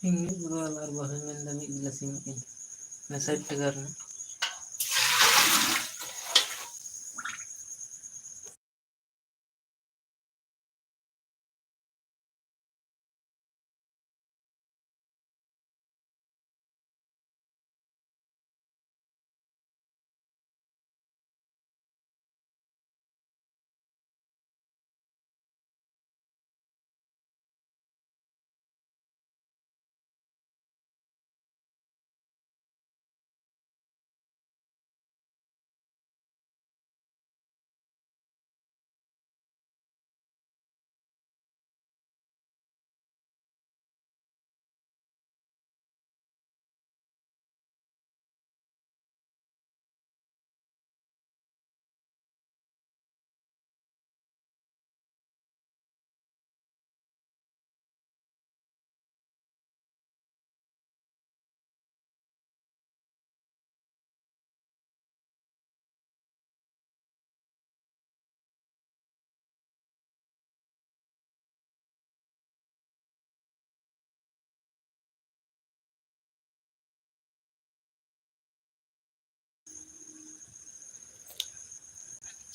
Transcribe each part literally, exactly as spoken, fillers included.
ᱤᱧ ᱢᱤᱫ ᱵᱚᱫᱚᱞ ᱟᱨ ᱵᱟᱨ ᱦᱚᱸᱧ ᱢᱮᱱᱫᱟ, ᱢᱤᱫ ᱜᱤᱞᱟᱹᱥ ᱤᱧ ᱮᱢᱚᱜ ᱠᱤᱱ᱾ ᱚᱱᱟ ᱥᱟᱴ ᱴᱟᱠᱟ ᱨᱮᱱᱟᱜ᱾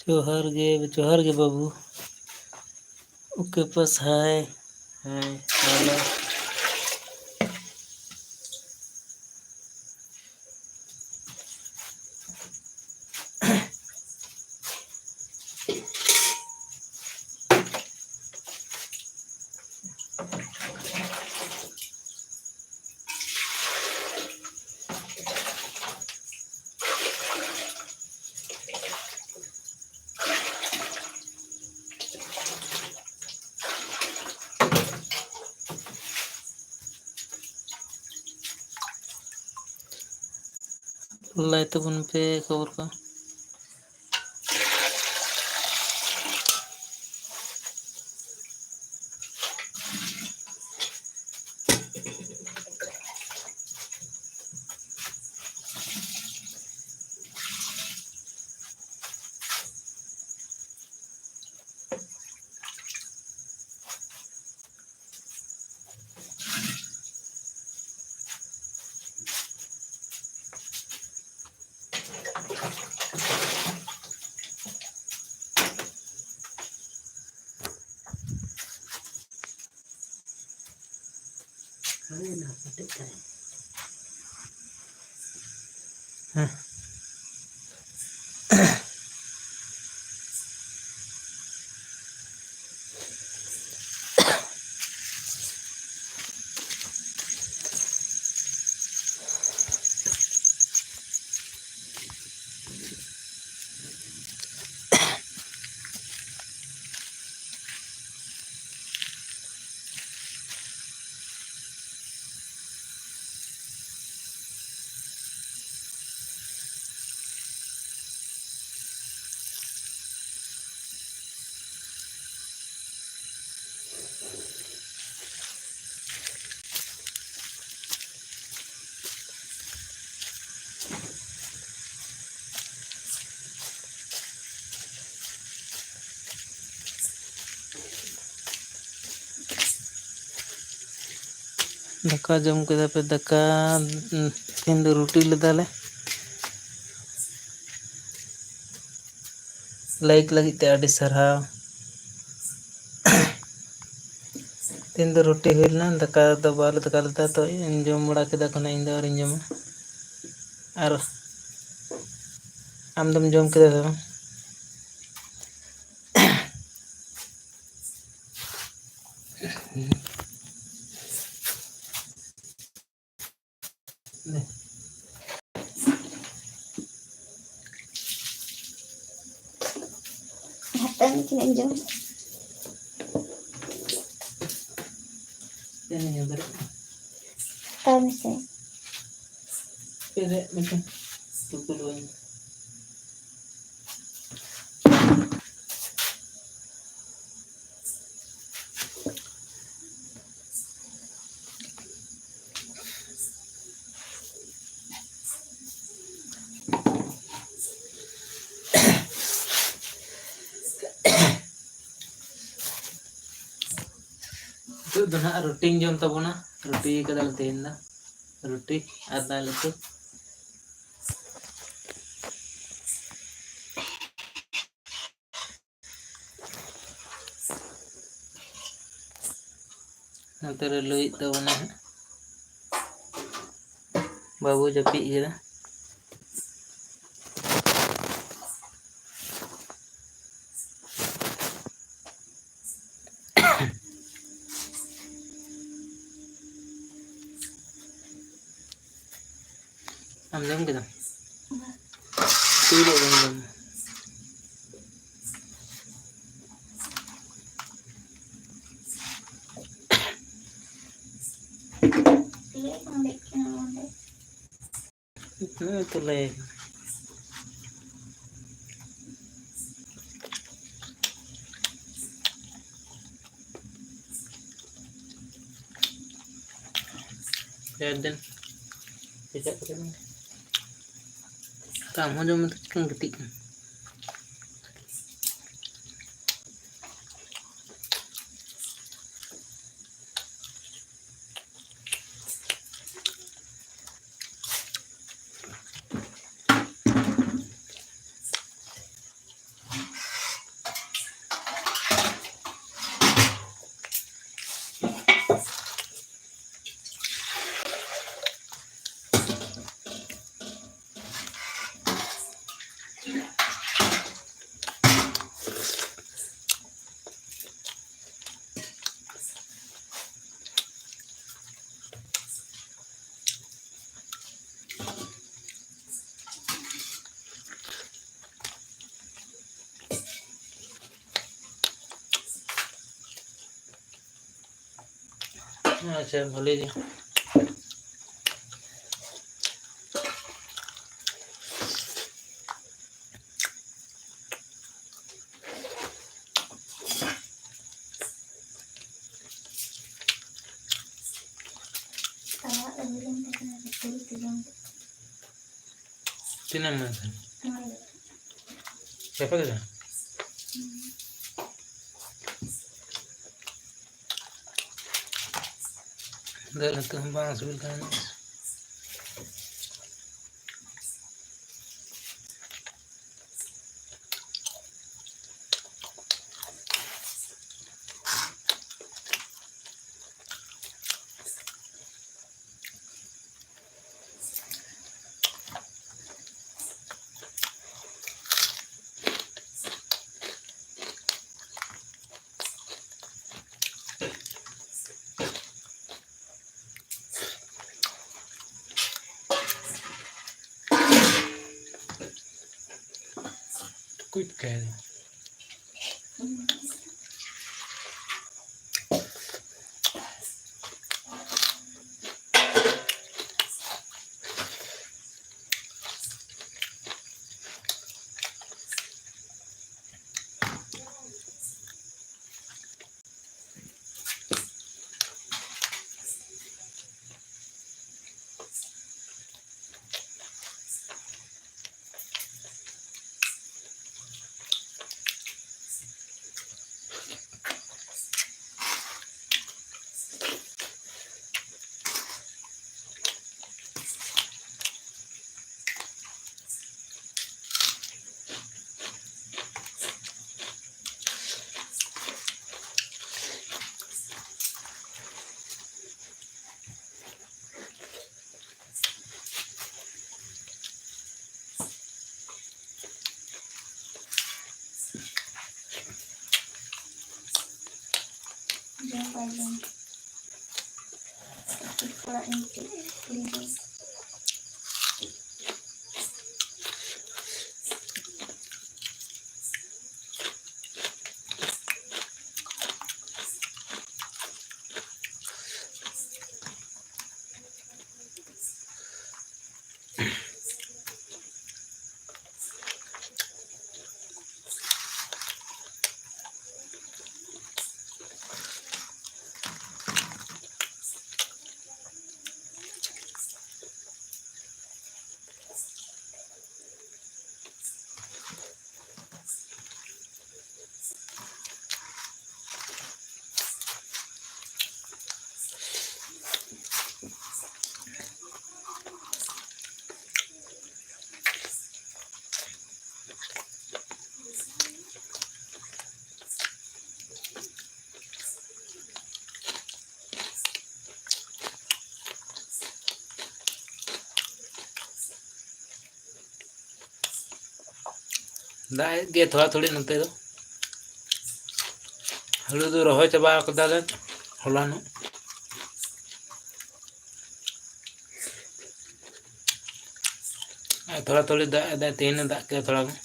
ᱡᱚᱦᱟᱨ ᱜᱮ, ᱡᱚᱦᱟᱨ ᱜᱮ ᱵᱟᱹᱵᱩ᱾ ᱩᱠᱟᱹᱯᱟᱹᱥ ᱦᱟᱭ᱾ ᱦᱮᱸ, ᱦᱮᱞᱳ᱾ ᱞᱟᱹᱭ ᱛᱟᱵᱚᱱ ᱯᱮ ᱠᱷᱚᱵᱚᱨ ᱠᱚ᱾ ᱦᱳᱭ, ᱚᱱᱟ ᱠᱟᱹᱴᱤᱡ ᱛᱟᱭᱚᱢ᱾ ᱦᱮᱸ᱾ ᱫᱟᱠᱟ ᱡᱚᱢ ᱠᱮᱫᱟ ᱯᱮ? ᱫᱟᱠᱟ, ᱛᱮᱦᱮᱧ ᱫᱚ ᱨᱩᱴᱤ ᱞᱮᱫᱟᱞᱮ᱾ ᱞᱟᱭᱤᱠ ᱞᱟᱹᱜᱤᱫ ᱛᱮ ᱟᱹᱰᱤ ᱥᱟᱨᱦᱟᱣ᱾ ᱛᱮᱦᱮᱧ ᱫᱚ ᱨᱩᱴᱤ ᱦᱩᱭ ᱞᱮᱱᱟ, ᱫᱟᱠᱟ ᱫᱚ ᱵᱟᱞᱮ ᱫᱟᱠᱟ ᱞᱮᱫᱟ, ᱛᱚ ᱤᱧ ᱡᱚᱢ ᱵᱟᱲᱟ ᱠᱮᱫᱟ ᱠᱷᱟᱱ ᱤᱧ ᱫᱚ ᱟᱹᱣᱨᱤᱧ ᱡᱚᱢᱟ᱾ ᱟᱨ ᱟᱢ ᱫᱚᱢ ᱡᱚᱢ ᱠᱮᱫᱟ ᱥᱮ ᱵᱟᱝ? ᱦᱟᱯᱮ ᱢᱤᱫᱴᱮᱱ ᱤᱧ ᱡᱚᱢ᱾ ᱛᱤᱱᱟᱹᱜ ᱤᱧ ᱡᱚᱢ ᱫᱟᱲᱮᱭᱟᱜ ᱠᱟᱱᱟ? ᱦᱟᱛᱟᱣ ᱢᱮᱥᱮ᱾ ᱯᱮᱨᱮᱡ ᱢᱤᱫᱴᱮᱱ ᱛᱩᱯᱩ ᱞᱩᱣᱟᱹᱧ᱾ ᱱᱤᱛᱚᱜ ᱫᱚ ᱱᱟᱦᱟᱜ ᱨᱩᱴᱤᱧ ᱡᱚᱢ ᱛᱟᱵᱚᱱᱟ᱾ ᱨᱩᱴᱤ ᱠᱟᱫᱟᱞᱮ ᱛᱮᱦᱮᱧ ᱫᱚ, ᱨᱩᱴᱤ ᱟᱨ ᱫᱟᱹᱞ ᱩᱛᱩ᱾ ᱱᱚᱛᱮ ᱨᱮ ᱞᱩᱭᱮᱫ ᱛᱟᱵᱚᱱᱟ ᱦᱟᱸᱜ᱾ ᱵᱟᱹᱵᱩ ᱡᱟᱹᱯᱤᱫ ᱠᱮᱫᱟ᱾ ᱟᱢ ᱡᱚᱢ ᱠᱮᱫᱟᱢ? ᱛᱤᱨᱮ ᱡᱚᱢ ᱠᱮᱫᱟᱢ? ᱦᱮᱸ, ᱛᱚ ᱞᱟᱹᱭ ᱟᱠᱟᱱᱟ᱾ ᱯᱮ ᱫᱤᱱ ᱪᱮᱫᱟᱜ ᱠᱟᱛᱮ ᱫᱚ? ᱛᱚ ᱟᱢ ᱦᱚᱸ ᱡᱚᱢ ᱢᱮ, ᱛᱚ ᱪᱤᱠᱟᱹᱢ ᱜᱤᱛᱤᱡ ᱠᱟᱱᱟ? ᱟᱪᱪᱷᱟ, ᱵᱷᱟᱞᱤ ᱜᱮ᱾ ᱛᱤᱱᱟᱹᱜ ᱮᱢ ᱮᱢᱟᱭ ᱛᱟᱦᱮᱸᱱ? ᱜᱟᱯᱟ ᱜᱮ? ᱫᱟᱹᱞ ᱩᱛᱩ ᱦᱚᱸ ᱵᱟᱝ ᱥᱤᱵᱤᱞ ᱠᱟᱱᱟ᱾ ᱵᱩᱡᱽ ᱠᱟᱭ᱾ ᱡᱚᱢ ᱵᱟᱭ ᱡᱚᱢ᱾ ᱠᱟᱹᱴᱤᱡ ᱯᱟᱲᱟᱜ ᱤᱧ ᱪᱮᱫ ᱠᱩᱲᱤ ᱫᱚ᱾ ᱫᱟᱜ ᱮᱫ ᱜᱮ ᱛᱷᱚᱲᱟ ᱛᱷᱩᱲᱤ ᱱᱚᱛᱮ ᱫᱚ᱾ ᱦᱩᱲᱩ ᱫᱚ ᱨᱚᱦᱚᱭ ᱪᱟᱵᱟ ᱠᱟᱫᱟᱞᱮ ᱦᱚᱞᱟᱱᱚᱜ᱾ ᱟᱨ ᱛᱷᱚᱲᱟ ᱛᱷᱩᱲᱤ ᱫᱟᱜ ᱮᱫᱟᱭ, ᱛᱮᱦᱮᱧ ᱮ ᱫᱟᱜ ᱠᱮᱫᱟ ᱛᱷᱚᱲᱟ ᱜᱟᱱ᱾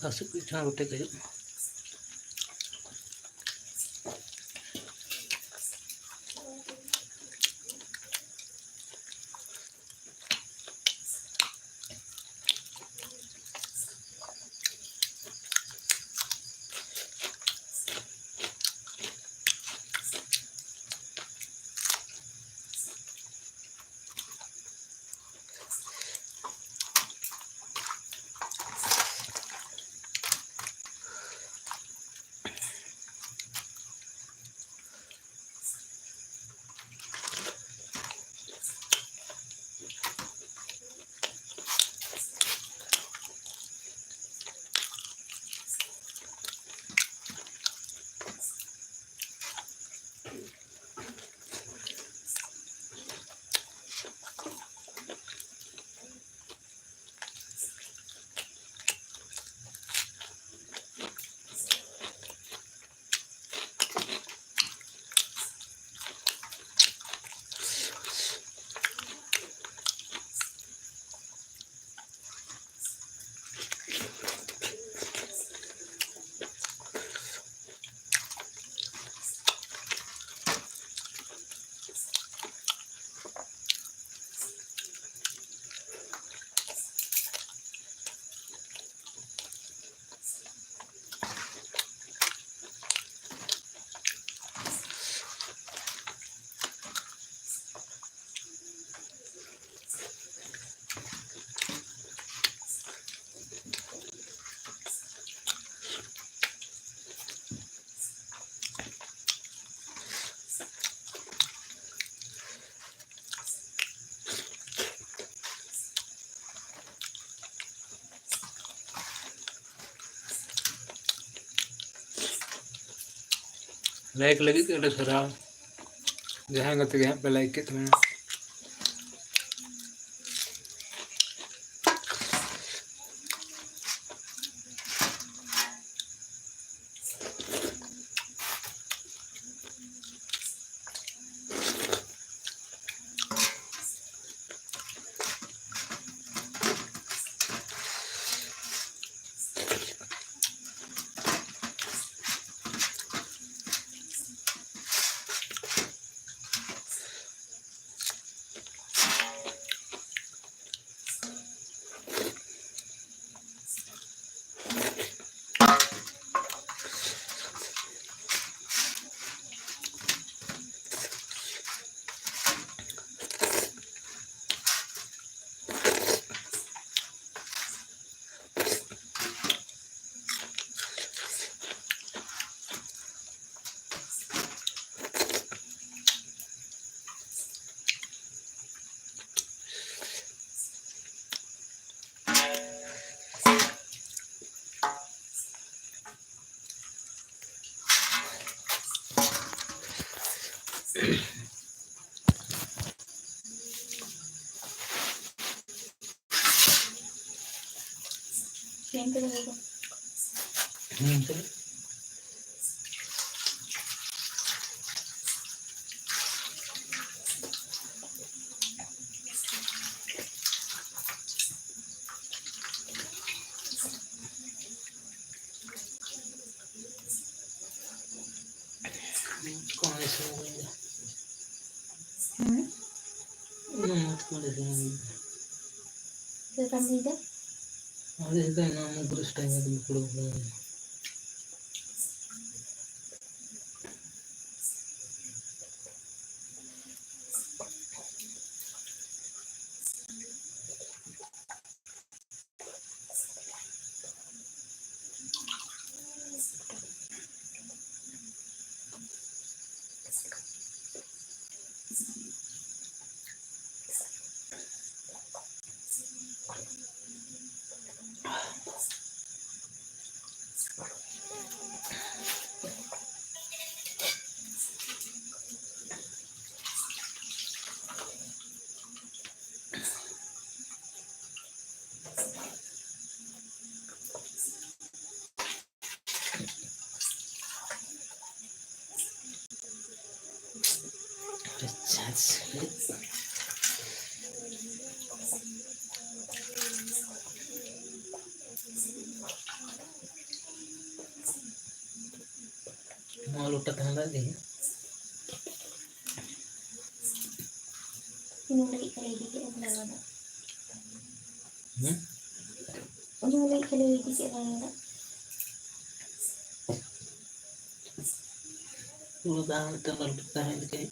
ᱟᱨ ᱥᱤᱫ ᱠᱚ ᱪᱷᱟᱲᱟ ᱨᱚᱴᱮ ᱠᱚ ᱦᱩᱭᱩᱜ᱾ ᱞᱟᱭᱤᱠ ᱞᱟᱹᱜᱤᱫ ᱛᱮ ᱟᱹᱰᱤ ᱥᱟᱨᱦᱟᱣ᱾ ᱡᱟᱦᱟᱸᱭ ᱜᱟᱛᱮ ᱜᱮ ᱦᱟᱸᱜ ᱯᱮ ᱞᱟᱭᱤᱠ ᱠᱮᱫ ᱛᱟᱵᱚᱱᱟ᱾ ᱪᱮᱫ ᱮᱢ ᱯᱮ ᱫᱚᱦᱚᱭ ᱫᱟ? ᱦᱩᱸ, ᱪᱮᱫ? ᱠᱚᱢ ᱤᱥᱤᱱ ᱦᱩᱭ ᱮᱱᱟ᱾ ᱦᱩᱸ? ᱚᱱᱟ ᱢᱚᱡᱽ ᱠᱚ ᱞᱟᱹᱭ ᱫᱟ᱾ ᱪᱮᱫ ᱞᱮᱠᱟᱢ ᱞᱟᱹᱭ ᱫᱟ? ᱟᱞᱮ ᱥᱮᱫ ᱫᱚ ᱚᱱᱟ ᱢᱩᱜᱽ ᱨᱳᱥᱴ ᱴᱟᱭᱤᱢ ᱨᱮ ᱫᱩᱲᱩᱵ ᱠᱚᱲᱟ ᱠᱚ᱾ ᱟᱪᱪᱷᱟ, ᱟᱪᱪᱷᱟ᱾ ᱱᱚᱣᱟ ᱞᱚᱴᱟ ᱛᱟᱦᱮᱸ ᱞᱮᱱ ᱜᱮ᱾ ᱤᱧ ᱞᱟᱹᱜᱤᱫ ᱠᱷᱟᱹᱞᱤ ᱤᱫᱤ ᱠᱮᱫ ᱟᱹᱧ ᱞᱚᱞᱚ ᱫᱟᱜ᱾ ᱦᱮᱸ? ᱤᱧ ᱞᱟᱹᱜᱤᱫ ᱠᱷᱟᱹᱞᱤ ᱤᱫᱤ ᱠᱮᱫ ᱟᱹᱧ ᱞᱚᱞᱚ ᱫᱟᱜ᱾ ᱞᱚᱞᱚ ᱫᱟᱜ ᱢᱤᱫᱴᱟᱝ ᱞᱚᱞᱚ ᱛᱟᱦᱮᱸ ᱞᱮᱠᱷᱟᱡ᱾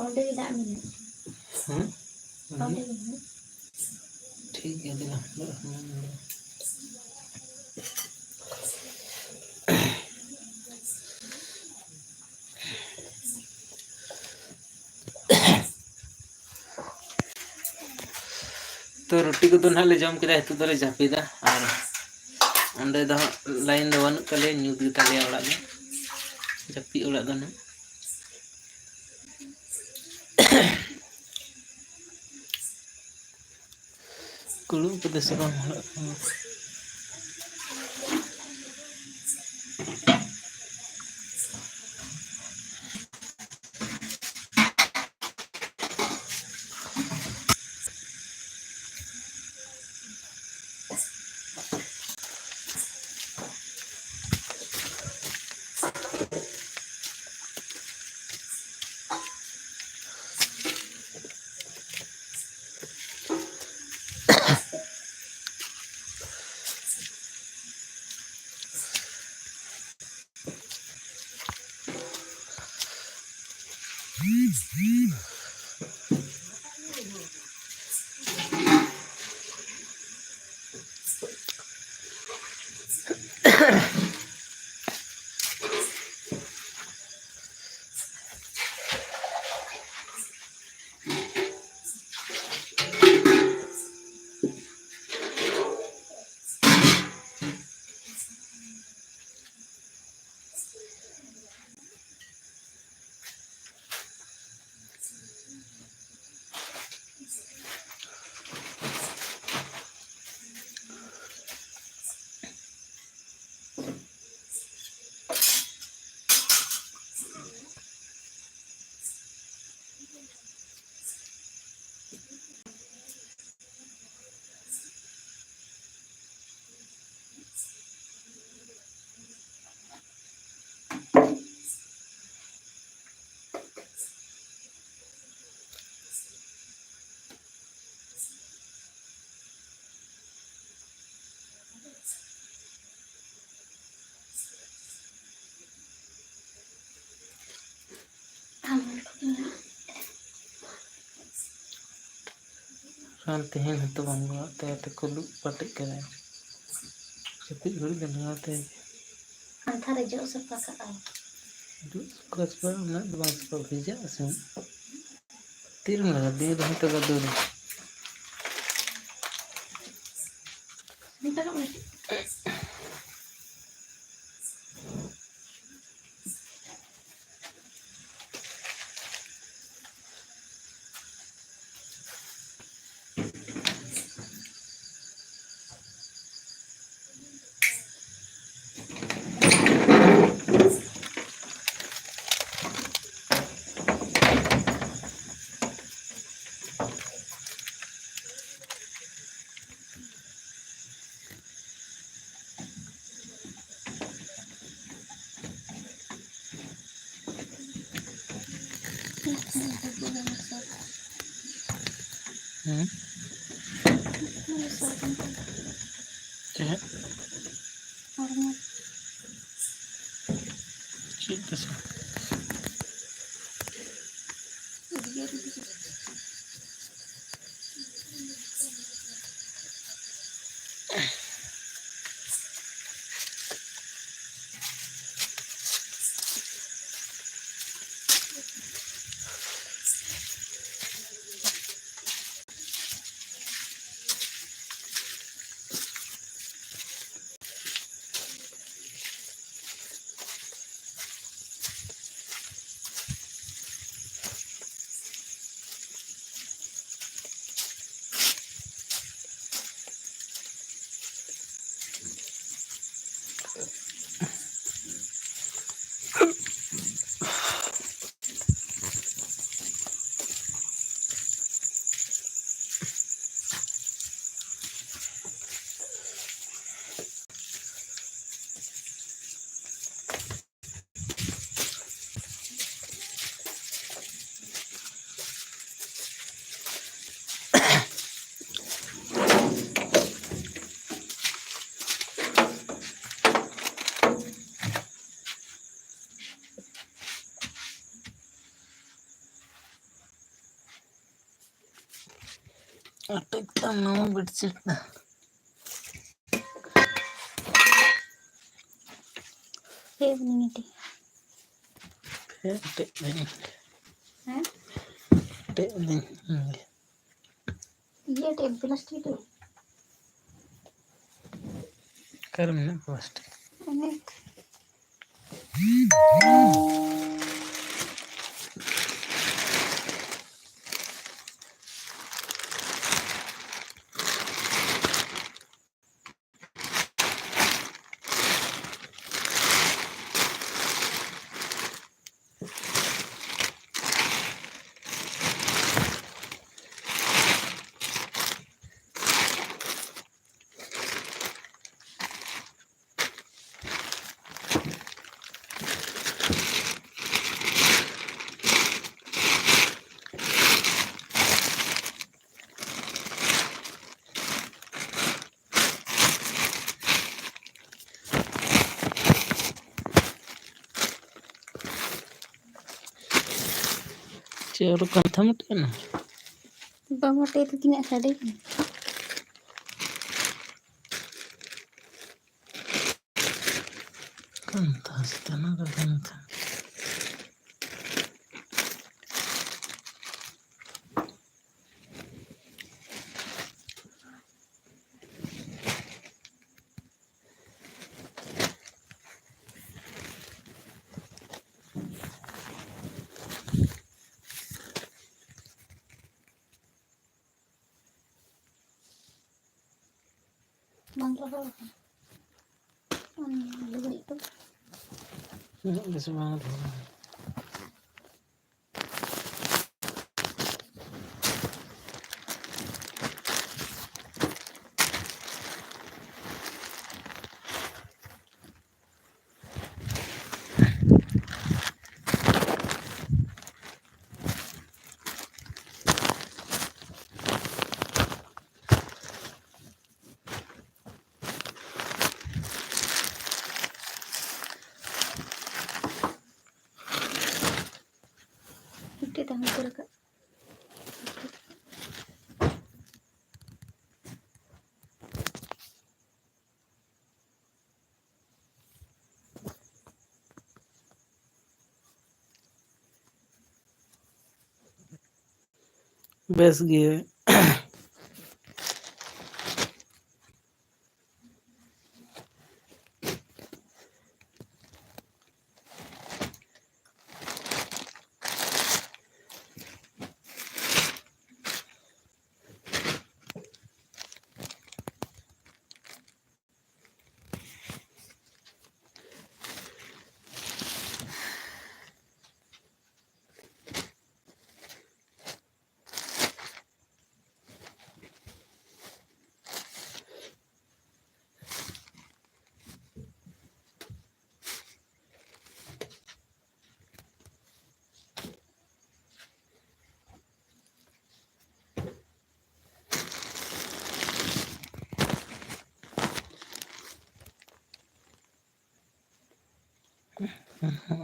ᱚᱸᱰᱮ ᱜᱮ ᱫᱟᱜ ᱢᱮᱱᱟᱜᱼᱟ᱾ ᱦᱮᱸ? ᱚᱸᱰᱮ ᱜᱮ ᱢᱮᱱᱟᱜᱼᱟ᱾ ᱴᱷᱤᱠ ᱜᱮᱭᱟ, ᱫᱮᱞᱟ᱾ ᱛᱚ, ᱨᱩᱴᱤ ᱠᱚᱫᱚ ᱱᱟᱦᱟᱜ ᱞᱮ ᱡᱚᱢ ᱠᱮᱫᱟ, ᱱᱤᱛᱚᱜ ᱫᱚᱞᱮ ᱡᱟᱹᱯᱤᱫᱟ᱾ ᱟᱨ ᱚᱸᱰᱮ ᱫᱚ ᱦᱟᱸᱜ ᱞᱟᱭᱤᱱ ᱫᱚ ᱵᱟᱹᱱᱩᱜ ᱛᱟᱞᱮᱭᱟ, ᱧᱩᱛ ᱜᱮᱛᱟᱞᱮᱭᱟ ᱚᱲᱟᱜ ᱫᱚ, ᱡᱟᱹᱯᱤᱫ ᱚᱲᱟᱜ ᱫᱚ ᱱᱟᱦᱟᱜ᱾ ᱫᱩᱲᱩᱵ ᱠᱟᱛᱮ ᱥᱮ ᱵᱟᱝ ᱦᱩᱭᱩᱜ ᱠᱟᱱᱟ᱾ ᱨᱟᱱ ᱛᱮᱦᱮᱧ ᱦᱚᱸᱛᱚ ᱵᱟᱝ ᱜᱟᱱᱚᱜ ᱛᱟᱭᱟ, ᱛᱮ ᱠᱩᱞᱩᱜ ᱯᱟᱹᱴᱤᱜ ᱠᱟᱱᱟᱭ᱾ ᱡᱟᱹᱯᱤᱫ ᱜᱷᱟᱹᱲᱤᱡ ᱫᱚ ᱱᱚᱣᱟ ᱛᱮ ᱟᱱᱛᱷᱟ ᱨᱮ ᱡᱚᱜ ᱥᱟᱯᱷᱟ ᱠᱟᱜᱼᱟᱭ᱾ ᱡᱚᱜ ᱥᱟᱯᱷᱟ, ᱥᱟᱯᱷᱟ ᱩᱱᱟᱹᱜ ᱫᱚ ᱵᱟᱝ ᱥᱟᱯᱷᱟ ᱵᱷᱮᱡᱟᱜᱼᱟ ᱥᱮ᱾ ᱛᱤᱨᱮᱢ ᱞᱟᱜᱟ ᱫᱤᱱ ᱨᱮᱦᱚᱸ ᱛᱚ ᱜᱟᱫᱩᱨ᱾ ᱱᱤᱛᱚᱜ ᱢᱮ᱾ ᱦᱮᱸ? ᱪᱮᱫ? ᱪᱮᱫ ᱯᱮᱥᱟ? ᱟᱴᱮᱫ ᱛᱟᱢ ᱱᱚᱣᱟ ᱵᱮᱰᱥᱤᱴ ᱫᱚ᱾ ᱯᱷᱮᱫ ᱱᱤᱧ ᱟᱹᱴᱤ᱾ ᱯᱷᱮᱫ ᱟᱴᱮᱫ ᱫᱟᱹᱧ᱾ ᱦᱮᱸ? ᱟᱴᱮᱫ ᱫᱟᱹᱧ᱾ ᱤᱭᱟᱹ ᱴᱮᱯ, ᱯᱞᱟᱥᱴᱤᱠ ᱴᱮᱯ᱾ ᱚᱠᱟᱨᱮ ᱢᱮᱱᱟᱜ ᱯᱞᱟᱥᱴᱤᱠ? ᱚᱱᱮ᱾ ᱪᱮᱫ ᱚᱰᱚᱠ ᱠᱟᱱ ᱛᱟᱢᱟ ᱢᱤᱫᱴᱮᱱ? ᱵᱟᱵᱟ ᱴᱷᱮᱱ ᱫᱚ ᱛᱤᱱᱟᱹᱜ ᱥᱟᱰᱮ ᱠᱟᱱᱟ? ᱠᱟᱱ ᱛᱟᱥ ᱛᱟᱱᱟ ᱠᱟᱱ ᱛᱟᱥ᱾ ᱵᱟᱝ ᱨᱚᱦᱚᱲ ᱟᱠᱟᱱᱟ᱾ ᱚᱱᱟ ᱞᱩᱜᱽᱲᱤᱡ ᱠᱚ᱾ ᱩᱱᱟᱹᱜ ᱵᱮᱥ ᱵᱟᱝ ᱨᱚᱦᱚᱲ ᱟᱠᱟᱱᱟ᱾ ᱢᱤᱫᱴᱮᱡ ᱛᱟᱦᱮᱸ ᱩᱛᱟᱹᱨ ᱟᱠᱟᱫ᱾ ᱵᱮᱥ ᱜᱮ᱾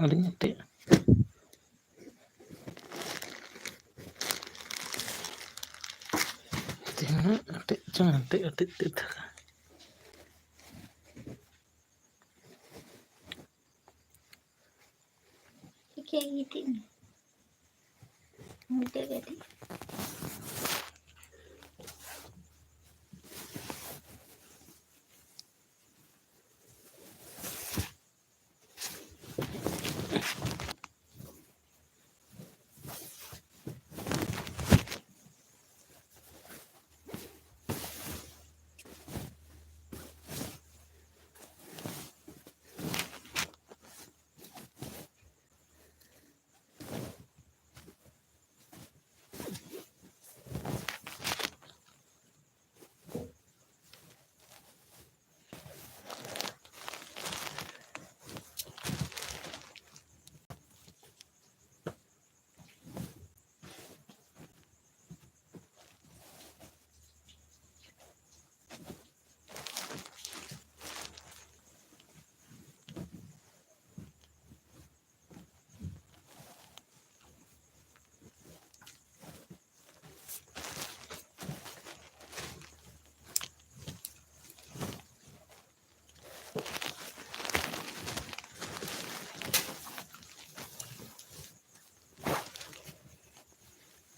ᱟᱹᱞᱤᱧᱟᱜ ᱴᱷᱮᱡ᱾ ᱠᱟᱹᱴᱤᱡ ᱪᱚᱝ ᱦᱟᱱᱛᱮ ᱠᱟᱹᱴᱤᱡ ᱛᱮ ᱛᱷᱟᱠᱟ᱾ ᱴᱷᱤᱠ ᱜᱮᱭᱟ, ᱜᱤᱛᱤᱡ ᱢᱮ᱾ ᱢᱤᱫᱴᱮᱡ ᱜᱮ ᱴᱷᱤᱠ᱾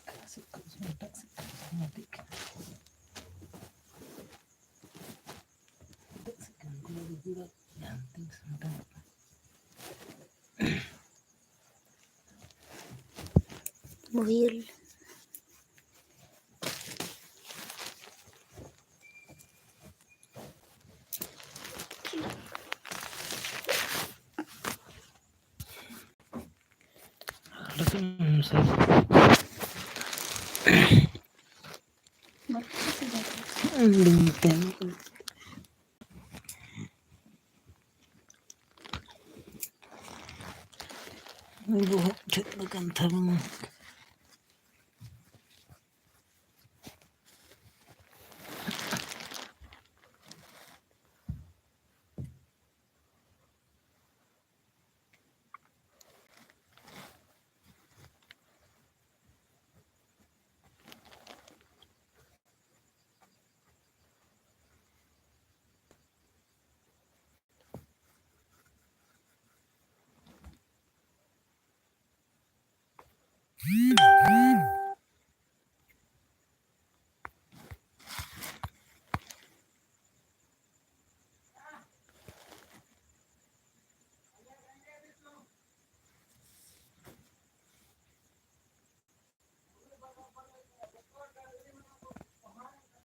ᱚᱠᱟ ᱥᱮᱫ ᱠᱷᱚᱱ ᱪᱚᱝ ᱮᱴᱟᱜ ᱥᱮᱫ ᱠᱷᱚᱱ ᱪᱚᱝ ᱜᱟᱛᱮᱜ ᱠᱟᱱᱟ᱾ ᱮᱴᱟᱜ ᱥᱮᱫ ᱠᱷᱚᱱ ᱩᱱᱠᱩ ᱫᱚ ᱜᱤᱫᱽᱨᱟᱹ ᱦᱟᱱᱛᱮ ᱥᱮᱱ ᱠᱟᱱᱟ᱾ ᱵᱷᱩᱭᱟᱹᱞ᱾ ᱵᱚᱦᱚᱜ ᱴᱷᱮᱡ ᱫᱚ ᱠᱟᱱᱛᱷᱟ ᱵᱟᱝ᱾